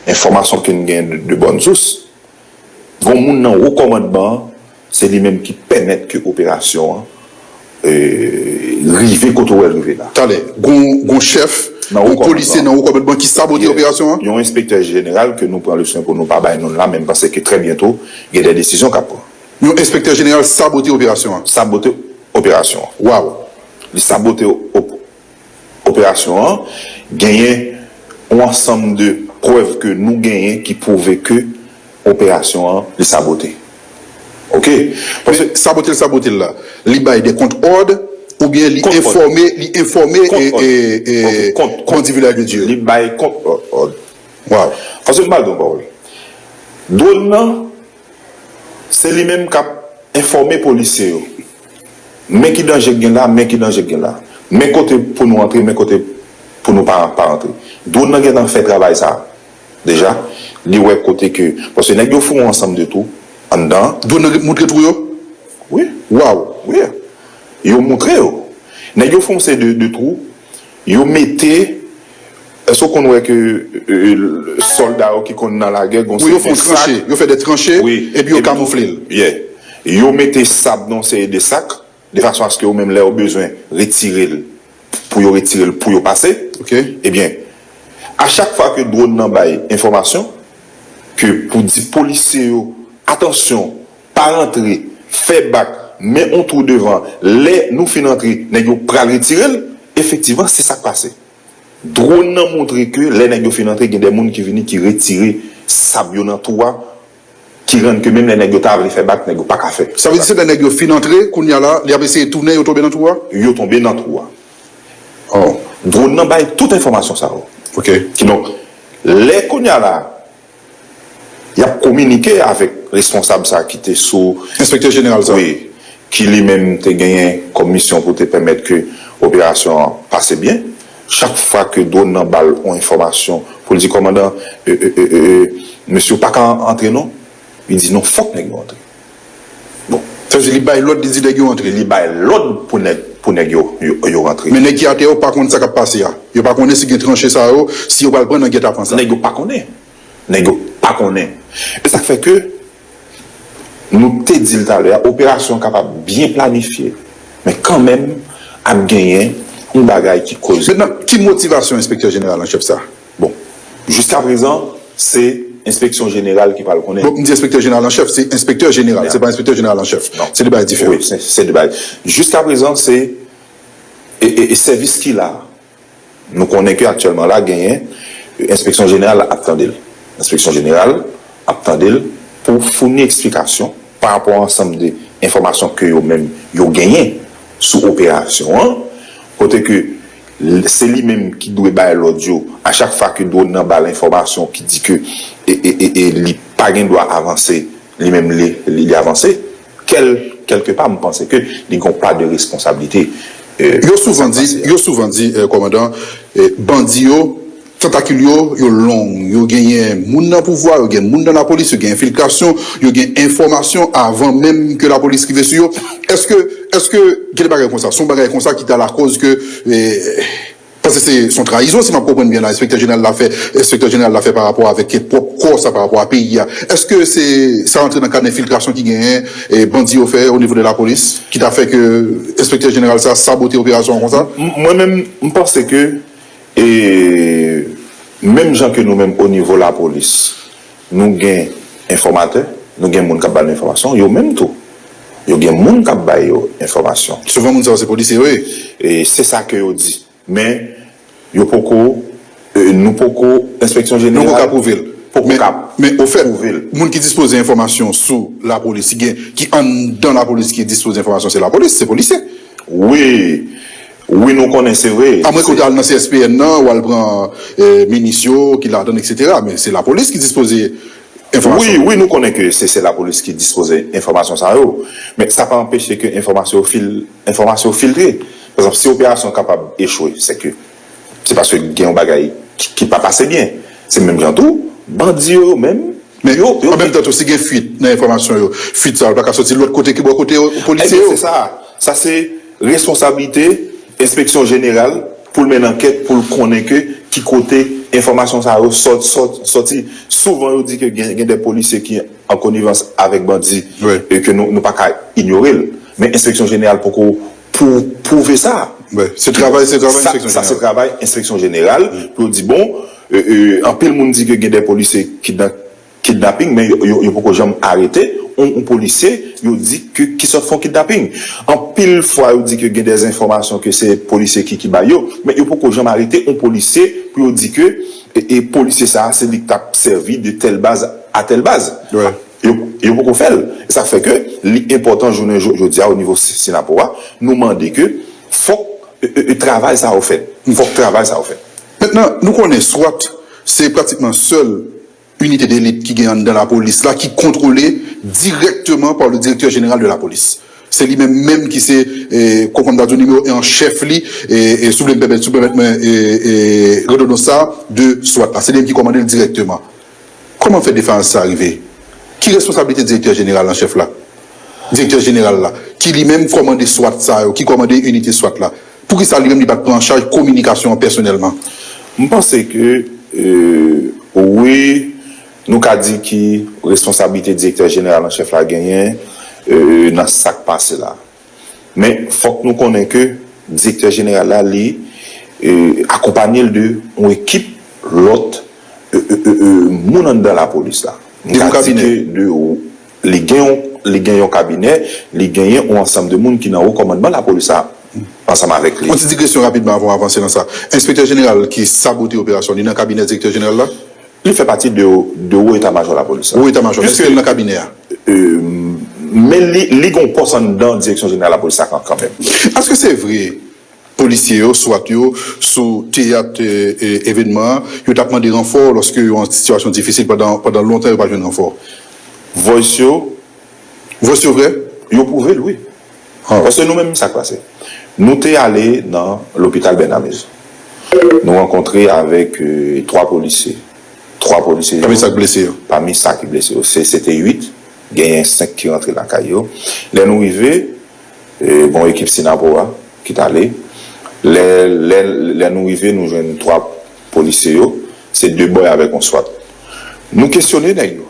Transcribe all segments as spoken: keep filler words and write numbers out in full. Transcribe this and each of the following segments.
enfòmasyon ke n gen de, de bòn sous, gon moun nan wo kòmandman an, se li menm ki pèmèt ke operasyon an, e, rive kote w wè l rive la. Talè, gon, gon chèf, gon polisye nan wo kòmandman ki sabote operasyon an? Yon enspektè jeneral ke nou pran le swen pou nou pa bay non l la, men m panse ke trè byento, gen de desizyon k ap pran. Yon enspektè jeneral sabote operasyon an? Sabote operasyon an. Waw! Li sabote op-, operasyon an, genyen yon ansanm de prèv ke nou genyen ki pwouve ke operasyon an, li sabote. Oke? Paske... Men sabote l, sabote l la, li bay de kont òd, oubyen li enfòme, li enfòme e, e, e bandi Vilaj de Dye yo? Li bay kont òd. Waw. Paske m pral di yon pawòl. Dwòn nan, se li menm k ap enfòme polisye yo. Men ki danje k gen la, men ki danje k gen la. Men kote pou nou antre, men kote pou nou pa, pa antre. Dwòn nan gentan fè travay sa a deja. Li wè kote ke, paske nèg yo fè yon ansanm de twou anndan. Dwòn nan moutre twou yo? Wi. Waw. Wi. Yo moutre yo. Nèg yo fè yon seri de, de twou. Yo mete, èske w konn wè ke, e, e, sòlda yo ki konn nan lagè, gon... Wi, yo fè yon tranche, yo fè de tranche, wi, epi yo kamoufle l. Yeah. Yo mete sab nan yon seri de sak, de fason aske yo menm lè yo bezwen retire l, pou yo retire l, pou yo pase. Oke. Ebyen, a chak fwa ke dwòn nan bay enfòmasyon, ke pou di polisye yo, atansyon, pa rantre, fè bak, men yon twou devan, lè nou fin antre, nèg yo pral retire l, efektivman, se sa k pase. Dwòn nan montre ke lè nèg yo fin antre, gen de moun ki vini, ki retire sab yo nan twou a, ki rann ke menm lè nèg yo ta vle fè bak, nèg yo pa ka fè. Sa vle di se lè nèg yo fin antre, kounye a la, li ap eseye tounen, yo tonbe nan twou a? Yo tonbe nan twou a. Oh. Dwòn nan bay tout enfòmasyon sa yo. Oke. Kidonk, lè kounye a la, y ap kominike avèk responsab sa ki te sou... Enspektè jeneral sa. Wi, ki li menm te genyen kòm misyon pou te pèmèt ke operasyon an pase byen. Chak fwa ke dwòn nan ba l yon enfòmasyon pou l di, "Kòmandan, e, e, e, e, e, mesye yo pa ka antre non," li di, "Non, fòk nèg yo antre." Bon. Sa vle di li bay lòd, li di nèg yo antre. Li bay lòd pou nèg, pou nèg yo, yo, yo rantre. Men nèg ki atè yo pa konn sa k ap pase a. Yo pa konnen si gen tranche sa yo, si yo pral pran nan gètapan sa. Nèg yo pa konnen. Nèg yo pa konnen. E sa k fè ke nou te di l talè a, operasyon an kapab byen planifye, men kanmenm ap genyen yon bagay ki koze. Mentnan, ki motivasyon enspektè jeneral an chèf sa? Bon, jiskaprezan, se enspeksyon jeneral ki pral konnen. Bon, m di enspektè jeneral an chèf, se enspektè jeneral, se pa enspektè jeneral an chèf. Non. Se de bagay diferan. Wi, se, se de bagay. Jiskaprezan, se, e, e, e sèvis ki la. Nou konnen ke aktyèlman la genyen, enspeksyon jeneral la ap tande l. Enspeksyon jeneral ap tande l pou founi eksplikasyon pa rapò a ansanm de enfòmasyon ke yo menm yo genyen sou operasyon an, kote ke l-, se li menm ki dwe bay lòd yo a chak fwa ke dwòn nan ba l enfòmasyon ki di ke e, e, e, e li pa gen dwa avanse, li menm li, li, li avanse. Kèl-, kèlkepa, m panse ke li gen yon pa de responsablite, e, yo souvan di, yo souvan di, e, kòmandan, e, bandi yo, tantakil yo, yo long, yo genyen moun nan pouvwa, yo gen moun nan lapolis, yo gen enfiltrasyon, yo gen enfòmasyon avan menm ke lapolis rive sou yo. Èske, èske gen de bagay konsa? Se yon bagay konsa ki ta lakòz ke, e, Paske se, se yon trayizon, si m ap konprann byen la, enspektè jeneral la fè, enspektè jeneral la fè pa rapò avèk pwòp kò sa, pa rapò a peyi a. Èske se, sa rantre nan kad enfiltrasyon ki genyen, e bandi yo fè o nivo de lapolis, ki ta fè ke enspektè jeneral sa sabote operasyon an konsa? M-, mwen menm, m panse ke, e, menm jan ke nou menm o nivo lapolis, nou gen enfòmatè, nou gen moun k ap ba nou enfòmasyon, yo menm tou, yo gen moun k ap ba yo enfòmasyon. Souvan moun sa yo se polisye yo ye. E se sa ke yo di. Men, yo poko, e, nou poko, enspeksyon jeneral poko ka pwouve l. Poko ka pwouve l. Men, men, ofèt, moun ki dispoze enfòmasyon sou lapolis, ki gen, ki anndan lapolis ki dispoze enfòmasyon, se lapolis, se polisye. Wi. Wi, nou konnen, se vre. Amwenke w ta al nan C S P N nan, w al pran, e, minis yo ki ladan, et cetera. Men se lapolis ki dispoze enfòmasyon. Wi, wi, nou konnen ke se, se lapolis ki dispoze enfòmasyon sa yo. Men sa pa anpeche ke enfòmasyon yo fil-, enfòmasyon yo filtre. Pa egzanp, si operasyon kapab echwe, se ke se paske gen yon bagay ki, ki pa pase byen. Se menm jan tou, bandi yo, yo menm, men yo, yo, an menm tan tou, si gen fuit nan enfòmasyon yo, fuit sa yo pa ka soti lòt kote ke bò kote yo, polisye yo. Ebyen, se sa. Sa se responsablite enspeksyon jeneral pou l mennen ankèt, pou l konnen ke ki kote Enfòmasyon sa yo sòt, sòt, sòti. Souvan, yo di ke gen, gen de polisye ki an konivans avèk bandi, e ke nou, nou pa ka inyore l. Men enspeksyon jeneral poko pou pwouve sa. Se travay, se travay enspeksyon jeneral. Sa se travay enspeksyon jeneral pou yo di, bon, anpil moun di ke gen de polisye ki nan kidnaping, men yo, yo, yo poko janm arete yon, yon polisye, yo di ke ki sòt fè yon kidnaping. Anpil fwa, yo di ke gen de enfòmasyon ke se polisye ki, ki bay yo, men yo poko janm arete yon polisye pou yo di ke e, e polisye sa a, se li k t ap sèvi de tèl baz a tèl baz. Yo, yo poko fè l. E sa k fè ke li enpòtan jounen jo-, jodi a, o nivo Synapoha, nou mande ke fòk e, e, e, travay sa yo fèt. Fòk travay sa yo fèt. Mentnan, nou konnen swat se pratikman sèl inite delit ki gen anndan lapolis la, ki kontwole dirèkteman pa le directeur général de la police. Se li menm menm ki se, e, kòm m ta di w, nimewo en an chèf li, e, e, si w vle m pèmèt, si w pèmèt mwen, e, e, redondan sa, de swat la. Se li menm ki kòmande l dirèkteman. Kòman fè defayans sa rive? Ki responsablite direktè jeneral an chèf la? Direktè jeneral la, ki li menm kòmande swat sa yo, ki kòmande inite swat la? Poukisa li menm li pa t pran an chaj kominikasyon an pèsonèlman? M panse ke, e, wi, nou ka di ki responsablite direktè jeneral an chèf la genyen, e, nan sa k pase la. Men fòk nou konnen ke direktè jeneral la, li, e, akonpanye l de yon ekip lòt, e, e, e, e, moun anndan lapolis la. M ka di ke de, li gen yon, li gen yon kabinè, li genyen yon ansanm de moun ki nan wo kòmandman lapolis la ansanm avèk li. Yon ti digresyon rapidman avan w avanse nan sa. Enspektè jeneral ki sabote operasyon, li nan kabinè direktè jeneral la? Li fè pati de, de wo eta majò lapolis la. Wo eta majò, men èske l nan kabinè a? E, men li, li gen yon pòs anndan direksyon jeneral lapolis la kan, kanmenm. Èske se vre polisye yo, swat yo, sou teyat, e, e, evènman an, yo t ap mande ranfò lòske yo an sitiyasyon difisil pandan, pandan lontan yo pa jwenn ranfò? Voice yo. Voice yo vrè? Yo pwouve l, wi. Paske nou menm, sa k pase? Nou te ale nan lopital Bènamezi. Nou rankontre avèk, e, twa polisye. Twa polisye yo. Pami sa k blese yo? Pami sa ki blese yo. Se, se te uit. Genyen senk ki rantre lakay yo. Lè nou rive, e, gen yon ekip Synapoha ki t ale. Lè, lè, lè nou rive, nou jwenn twa polisye yo. Se de bòy avèk yon swat. Nou kesyone nèg yo.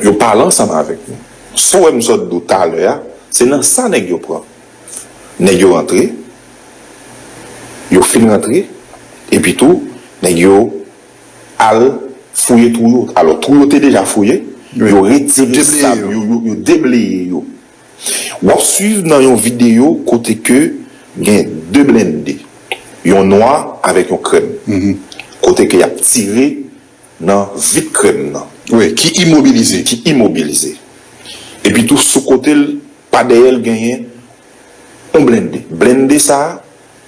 Yo pale ansanm avèk nou. Sa w wè m sot di w talè a, se nan sa nèg yo pran. Nèg yo rantre, yo fin rantre, epi tou, nèg yo al fouye twou yo. Alò, twou yo te deja fouye, yo retire sab yo, yo, yo debleye yo. W ap swiv nan yon videyo kote ke gen de blende, yon nwa avèk yon krèm, kote ke y ap tire nan vit krèm nan. Wi, ki imobilize. Ki imobilize. Epi tou sou kote l, pa dèyè l genyen yon blende. Blende sa a,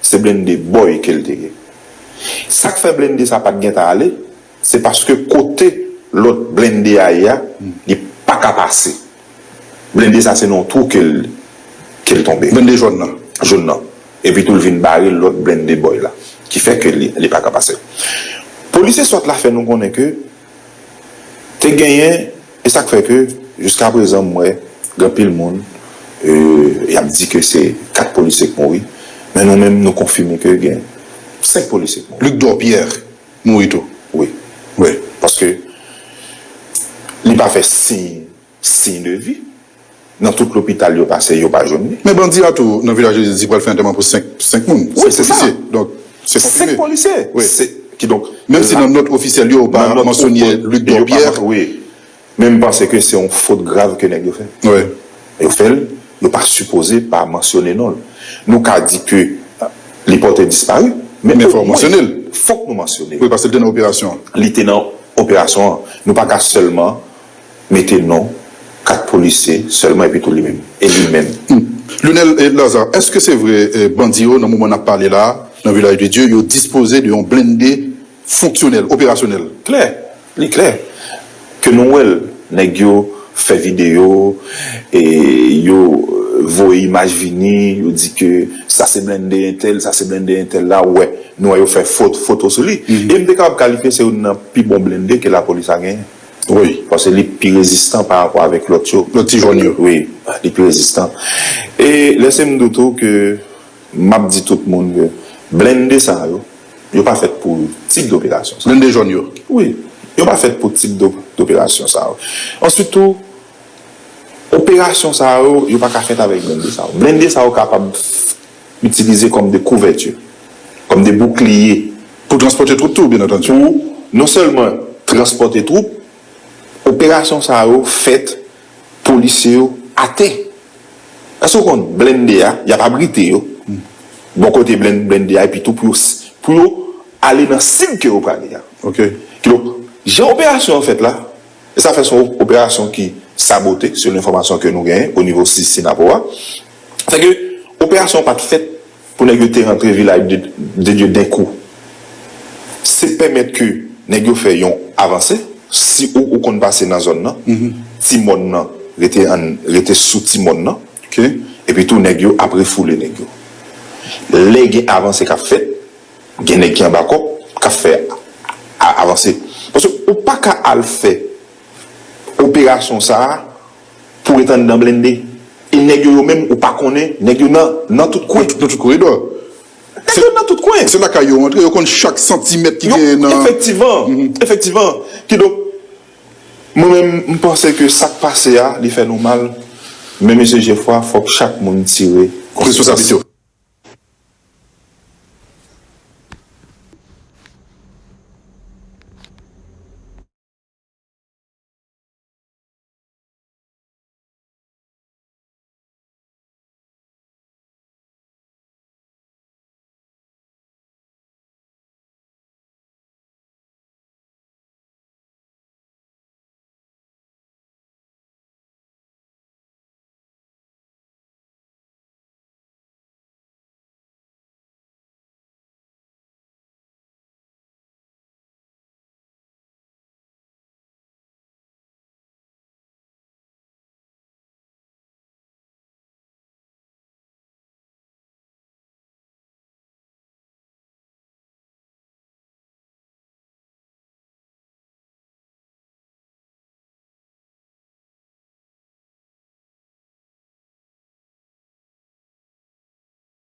se blende bòy ke l te ye. Sa k fè blende sa a pa t gentan ale, se paske kote lòt blende a ye a, li pa ka pase. Blende sa se nan yon twou ke l, ke l tonbe. Blende jòn nan. Jòn nan. Epi tou l vin bare lòt blende bòy la. Ki fè ke li, li pa ka pase. Polisye swat la fè nou konnen ke te genyen, e sa k fè ke jiskaprezan m wè gen anpil moun, e, y ap di ke se kat polisye k mouri, men nou menm nou konfime ke gen senk polisye k mouri. Luc Dorpierre mouri tou. Wi. Wi. Paske li pa fè siy, siy de vi. Nan tout lopital yo pase, yo pa jwenn li. Men bandi a tou, nan Vilaj de Dye, di pral fè antèman pou senk, senk moun. Wi, se sa. Senk polisye. Donk, se konfime. Senk polisye. Wi. Se, kidonk, menm si nan nòt ofisyèl yo, yo pa mansyone Luc Dorpierre. Wi. Men m panse ke se yon fot grav ke nèg yo fè. Wi. Yo fè l, yo pa sipoze pa mansyone non l. Nou ka di ke li pòte dispari, men fòk nou mansyone l. Fòk nou mansyone l. Wi, paske l te nan operasyon an. Li te nan operasyon an. Nou pa ka sèlman mete non kat polisye sèlman epi tou li menm. E li menm. Hmm. Lionel, eh, Lazarre, èske se vre, eh, bandi yo, nan moman n ap pale la, nan Vilaj de Dye, yo dispoze de yon blende fonksyonèl, operasyonèl? Klè, li klè. Ke nou wè l, nèg yo fè videyo, e yo, eh, voye imaj vini, yo di ke sa se blende entèl, sa se blende entèl la, wè, nou wè yo fè fot-, foto sou li. Mhm. E m te kapab kalifye se youn nan pi bon blende ke lapolis la genyen. Wi. Paske li pi rezistan pa rapò avèk lòt yo. Lòt ti jòn yo. Wi, li pi rezistan. E lèse m di w tou ke m ap di tout moun ke blende sa yo, Yo pa fèt pou tip doperasyon sa. Blende jòn yo. Wi, yo pa fèt pou tip do- doperasyon sa yo. Answit tou, operasyon sa yo, yo pa ka fèt avèk blende sa yo. Blende sa yo kapab itilize kòm de kouvèti, kòm de boukliye. Pou transpòte twoup tou, byen antandi. Pou non sèlman transpòte twoup, operasyon sa yo fèt polisye yo atè. Èske w konn blende a, y ap abrite yo bò kote blende a, epi tou pou yo, pou yo ale nan sib ke yo prale a. Ok. Kidonk, jan operasyon an fèt la, e sa fè se yon operasyon ki sabote, selon enfòmasyon ke nou genyen o nivo sis Sinapo a. Sèke operasyon an pa t fèt pou nèg yo te rantre Vilaj de, de Dye denkou. Se pèmèt ke nèg yo fè yon avanse, si ou, ou konn pase nan zòn nan, ti mòn nan, rete, an, rete sou ti mòn nan, Ok. epi tou nèg yo ap refoule nèg yo. Lè gen avanse k ap fèt, gen nèg ki anba kòb k ap fè a- avanse. Paske ou pa ka al fè operasyon sa a pou ret anndan blende. E nèg yo, yo menm, ou pa konnen, nèg yo nan, nan tout kwen. Nan tout koridò. Nèg yo nan tout kwen. Se lakay yo antre, yo konn chak santimèt ki Yo- genyen nan. Efektivman, efektivman. Kidonk, mwen menm, m panse ke sa k pase a, li fè nou mal. Men mesye Jefwa, fòk chak moun tire Responsablite yo.